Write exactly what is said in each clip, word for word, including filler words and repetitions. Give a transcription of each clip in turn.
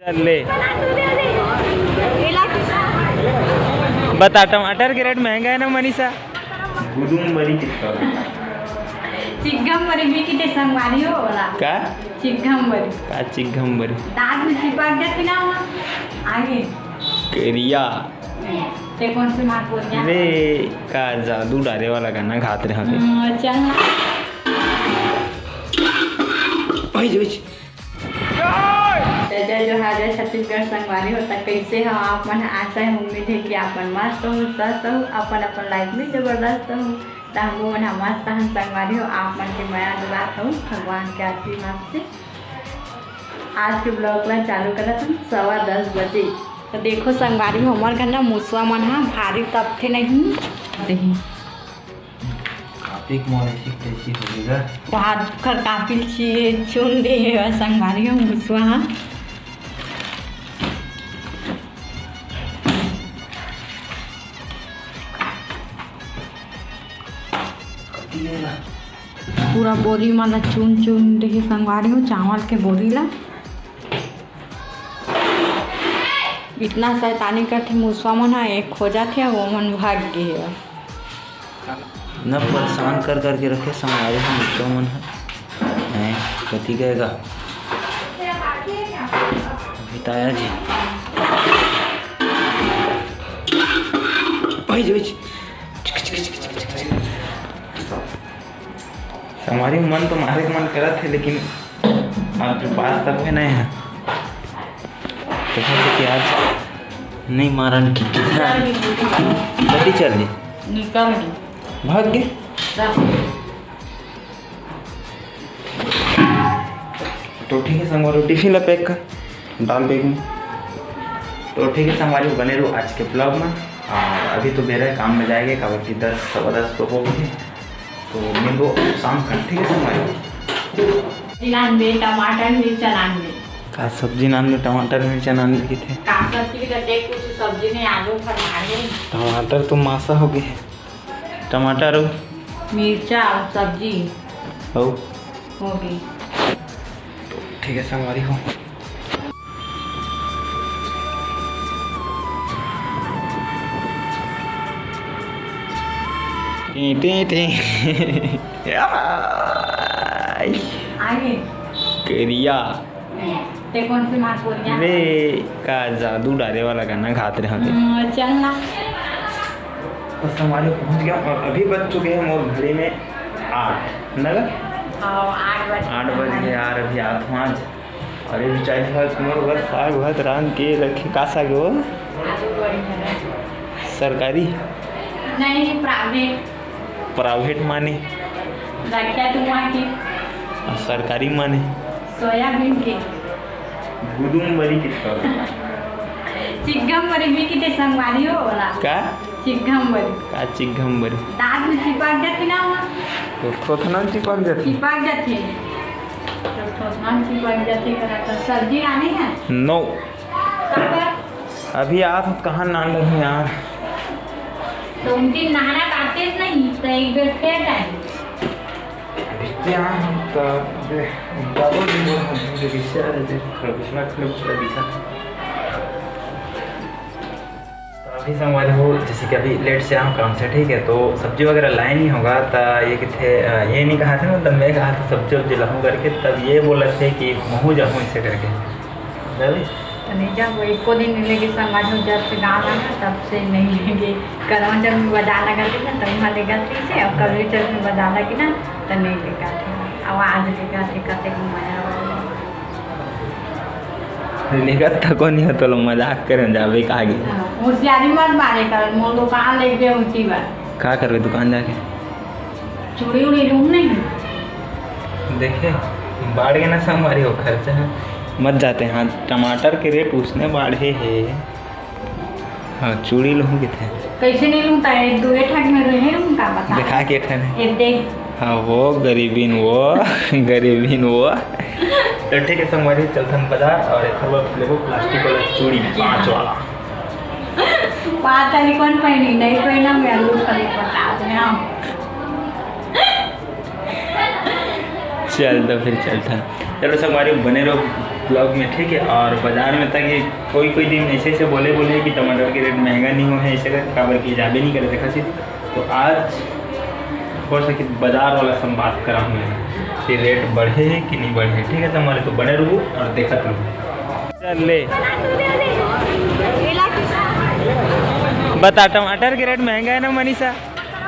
चल ले। बता, टमाटर के रेट महंगा है ना, मनीषा? गुदुम बरी कितना? चिग्घम बरी भी किते संगवारी हो वाला। का? चिग्घम बरी। का चिग्घम बरी? दांत में चिपक जाती ना वहाँ। आगे। करिया। ते कौन से मार बोल गया? रे, का जादू डारे वाला गाना गात रहे होते। हम्म, चल ना। ओए, ओए। जय जय जोहार, जय छत्तीसगढ़ संगवारी हो। त कैसे हो आप मन? आशा है, उम्मीद है कि आप मन मस्त हो, स्वस्थ हो, अपन अपन लाइफ में जबरदस्त हो। त हमू मन ह मस्त हन संगवारी हो, आप मन के मया दुलार हो, भगवान के आशीर्वाद से आज के ब्लॉग ला चालू करत हन सवा दस बजे। त देखो संगवारी हो, हमर घर ना मुसवा मन ह भारी तपथे नहीं। देही। कापी के मोर ऐसी तैसी हो गई गा। हाथ कर कापी ल चुन दे हे संगवारी हो मुसवा ह। पूरा बोरी मन ला चुन चुन दे हे संगवारी हो, चावल के बोरी ला। इतना शैतानी करथे मुसवा मन ह, एक खो जाथे, वो मन भाग गे हे। न परेशान कर करके रखे संगवारी हो मुसवा मन ह। हैं, कति गए गा? अभी तो आया जी। ओए, ओए। संगवारी मन तो मारे के मन करत हे, लेकिन आज जो पास तक में नहीं है, तो हम लोग आज नहीं मारन की कितना गलती चल दी। निकल गई। भाग गए। जा। तो ठीक है संगवारी, टिफिन ला पैक कर, डाल बैग में। तो ठीक है संगवारी, बने रहो आज के ब्लॉग में। और अभी तो बेरा है, काम में जाएंगे, काबर कि दस, सवा दस तो हो गए। तो मिलबो शाम का, ठीक है संगवारी। सब्जी लान दे, टमाटर, मिर्चा लान दे। का सब्जी लान दे, टमाटर, मिर्चा लान दे किथे? का सब्जी के तो देख, कुछ सब्जी नहीं, आलू फरमाए। टमाटर तो मासा हो गए है। टमाटर हो? मिर्चा और सब्जी। हो? हो गई। तो ठीक है संगवारी हो। T, T, T. आगे। करिया। ते कौन सी मार बोल गया? रे, का जादू डारे वाला गाना गात रहे होते। हम्म, चल ना। तो संगवारी पहुंच गया और अभी बज चुके हैं मोर घड़ी में आठ, नगर? हाँ, आठ बज आठ बज गए यार, अभी आठ पाँच। अरे, बेचारी साग, तुम्हारे घर साग भात रांध के रखे, का साग हो? आलू बड़ी है। सरकारी? नहीं, प्राइवेट। प्राइवेट माने? रखिया तुम्हारा की। आ, सरकारी माने? सोयाबीन के। गुदुम बरी कितना? चिग्घम बरी भी किते संगवारी हो वाला। का? चिग्घम बरी। का चिग्घम बरी? दांत में चिपक जाती ना वहाँ। तो थोथना चिपक जाती। चिपक जाती। तो थोथना चिपक जाती करा तो सब्जी लाने हैं? No। कब? अभी आप कहाँ नान लगे यार? तो उन दिन नहाना काटे नहीं, तो एक बेर फेर टाइम। रिश्ते यहाँ हम तो, अबे, डबल डबल हम जो रिश्ते आ रहे थे, खरगोशना खरगोशना दिखा। तो अभी संगवारी हो, जैसे कि अभी लेट से आऊँ काम से, ठीक है, तो सब्जी वगैरह लाए नहीं होगा, तो ये किथे, अ, ये नहीं कहा था, मतलब मैं कहा था सब्जी वब्जी लाऊँ करके, तब ये बोला थे कि महू जाऊँ इसे करके। रवि? तो नहीं जाऊँ, वो एको दिन नहीं लेगी संगवारी हो, जब से गाँव आना, तब से नहीं लेगी। करवा चौथ में बाजार लगा थी ना, तब वहाँ लेगा थी से, और कबीर चौथ में बाजार लगी ना, तो नहीं लेगा थी। अब आज लेगा थी, कहते घुमाया। लेगत तको नहीं हो, तो लो मजाक करें जावे का आगे। हाँ, होशियारी मत मारे कर, मोर दुकान लेके उठी बार। का करबे दुकान जाके? चूड़ी उड़ी लूँ नहीं। देखे, बाढ़ के ना संगवारी हो खर्चा है। मत जाते हैं, टमाटर के रेट उसने बाढ़े है। हाँ, चूड़ी लूँ किथे। कैसे नहीं लूँ, ताए दुए ठक में रहे हूँ, का पता। दिखा के ठन है। ये देख। हाँ, वो गरीबीन वो, गरीबीन वो। तो ठीक है संगवारी, चलथन बाजार और एक बार लेबो प्लास्टिक वाला चूड़ी, पाँच वाला। पाँच वाली कौन पहनी? नहीं पहना, मैं लूँ खाली पचास में, हाँ। चल तो फिर चलथन। चलो संगवारी बने रहो ब्लॉग में, ठीक है। और बाजार में तक ये कोई कोई दिन ऐसे ऐसे बोले बोले कि टमाटर के रेट महंगा नहीं हुआ है, ऐसे करके काबर कि जाबे नहीं करे, देखा सी। तो आज हो सके बाजार वाला संवाद करा हूँ मैं कि रेट बढ़े है कि नहीं बढ़े, ठीक है। तो हमारे तो बने रहू और देखत रहू। चल ले, बता, टमाटर के रेट महंगा है ना मनीषा?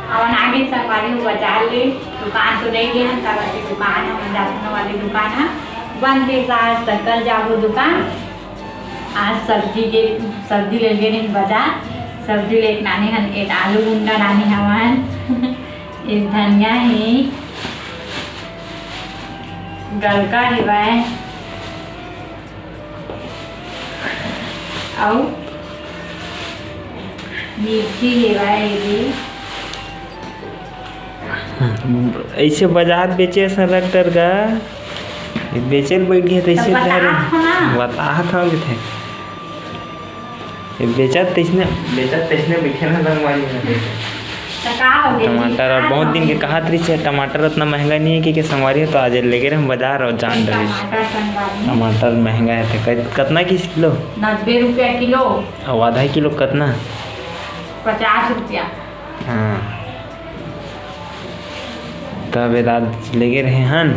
हमन आगे संगवारी हो बाजार ले, दुकान तो नहीं गए हन, काबर के दुकान हमन जाथन वाली दुकान ह बंद हे, आज तक कल जाबो दुकान। आज सब्जी के, सब्जी ले गे नहीं बाजार, सब्जी ले एक नानी हन, एक आलू गुंडा नानी हवन, एक धनिया हे, गलका हेवय, अउ मिर्ची हेवय, ये भी। ऐसे बाजार बेचे असन लगथे गा, ये बेचे ल बैठ गए तो ऐसे तो बता धरे। हो ना। बता था लेते। ये बेचत तैसने, बेचत तैसने बिखे ना संगवारी में। तो का हो गया? टमाटर अब बहुत दिन के कहत रहिस हे, टमाटर उतना महंगा नहीं है कि, कि संगवारी हो, तो आज लेगे रहे हम बाजार और जान रहिस। टमाटर संगवारी। टमाटर महंगा है, तो क-, कतना किस किलो? नब्बे रुपया किलो। और आधा किलो कतना? पचास रुपया। हाँ, तब एला लेगे रहे हन,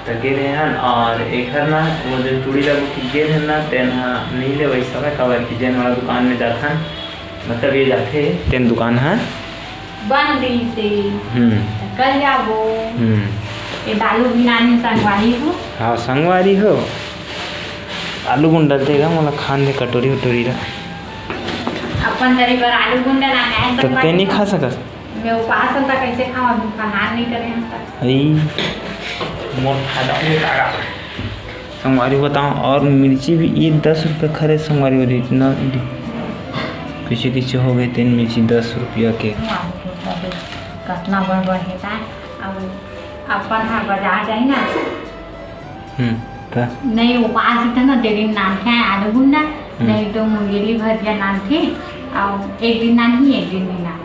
त गे रहे हन, और एखर ना, वो जो चूड़ी ला बुक गे रहे ना, तेन ह नहीं लेवइस हवय, काबर कि जेन वाला दुकान में जाथन, मतलब ये जाथे, तेन दुकान ह बंद रहिस हे। हम्म। त कल जाबो। हम्म। ये आलू भी नानी संगवारी हो। हाँ, संगवारी हो। आलू गुंडा दे गा, मोला खान दे कटोरी उटोरी ला। अपन करे बर आलू गुंडा लाना है, तो संगवारी ते नहीं हो। खा सकस? मैं उपास हूँ, तो कैसे खाऊँ? अभी फलाहार नहीं करे हम तक। अई, मोर फायदा नहीं उठाएगा। संगवारी बताओ, और मिर्ची भी ये दस रुपये खरे संगवारी, और इतना कैसे कैसे हो गए तीन मिर्ची दस रुपया के। कतना बड़ बड़ है का? अब अपन हर बाजार जाई ना। हम्म, त? नहीं, उपास ही था ना, तेरे नाम क्या है, आलू गुंडा, हम्म। नहीं तो मुंगेली भजिया नाम थे, और एक दिन नाम ही, एक दिन नहीं नाम।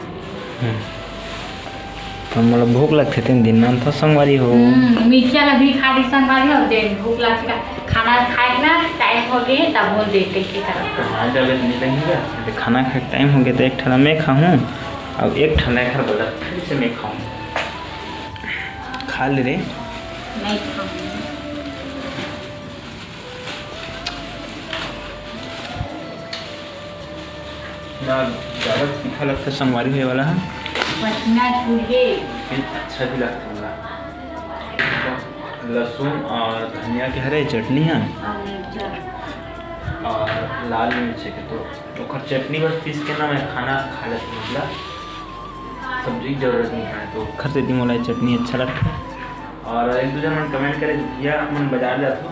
हम्म। तो मतलब भूख लगथे तेन दिन नाम तो संगवारी हो। हम्म, मिर्चा ला भी खा रही संगवारी हो, तेन भूख लगथे का, खाना खाए ना टाइम हो गए, तब बोल दे कैसे करब। तो हाँ, जब नहीं लगेगा। खाना खाए टाइम हो गया तो एक ठला मैं खाऊँ, अब एक ठला घर बदल फिर से मैं खाऊँ। खा ले रे। नहीं खाऊंगी। ना, ज्यादा तीखा लगता संगवारी होए वाला है। पसीना छूट गए। लेकिन अच्छा भी लगता होगा। लहसुन और धनिया के हरे चटनी है। और मिर्चा। और लाल मिर्च के तो ओखर चटनी बस पीस के ना मैं खाना खा लेती हूँ, मतलब सब्जी की जरूरत नहीं है, तो ओखर सेती मोला ये चटनी अच्छा लगता है। और एक दू जन मन कमेंट करे, "भैया, अपन बाजार जाथो,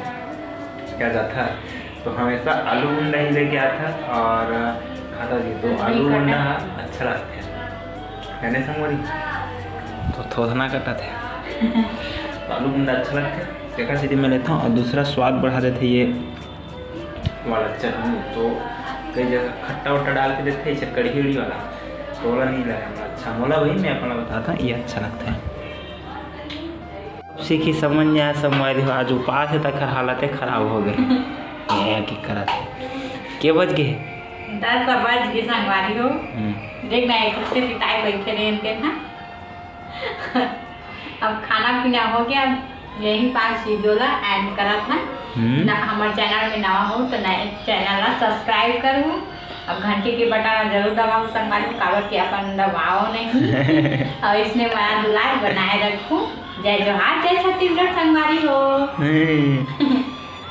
क्या जाथा?" तो हमेशा आलू गुंडा ही लेके आता और खाता जी, तो आलू गुंडा अच्छा लगता है, कहने संगवारी। तो थोथना कटा थे। तो आलू गुंडा अच्छा लगता है, तेकर सेती मैं लेता हूँ और दूसरा स्वाद बढ़ा देते ये वाला चटनी। तो कई जगह खट्टा वट्टा डाल के देते, इसे कढ़ी उढ़ी वाला, तो वाला नहीं लगा हमरा अच्छा। मोला वही मैं अपना बताता, ये अच्छा लगता है। सीखी समझ नहीं आया संगवारी हो, आज उपास है, तकर हालत है खराब हो गए। ये की करत है? के बज गए? दस बज गए संगवारी हो। हम्म। देख ना, एक हफ्ते बिताए बैठे रहे इनके ना। अब खाना पीना हो गया, यही पास वीडियो ला एंड करत हन। हम्म। ना, हमारे चैनल में नवा हो तो नए चैनल ला सब्सक्राइब करू, अब घंटी के बटन ला जरूर दबाओ संगवारी, काबर के अपन दबाओ नहीं। और इसने मया दुलार बनाए रखू। जय जोहार, जय छत्तीसगढ़ संगवारी हो। हम्म।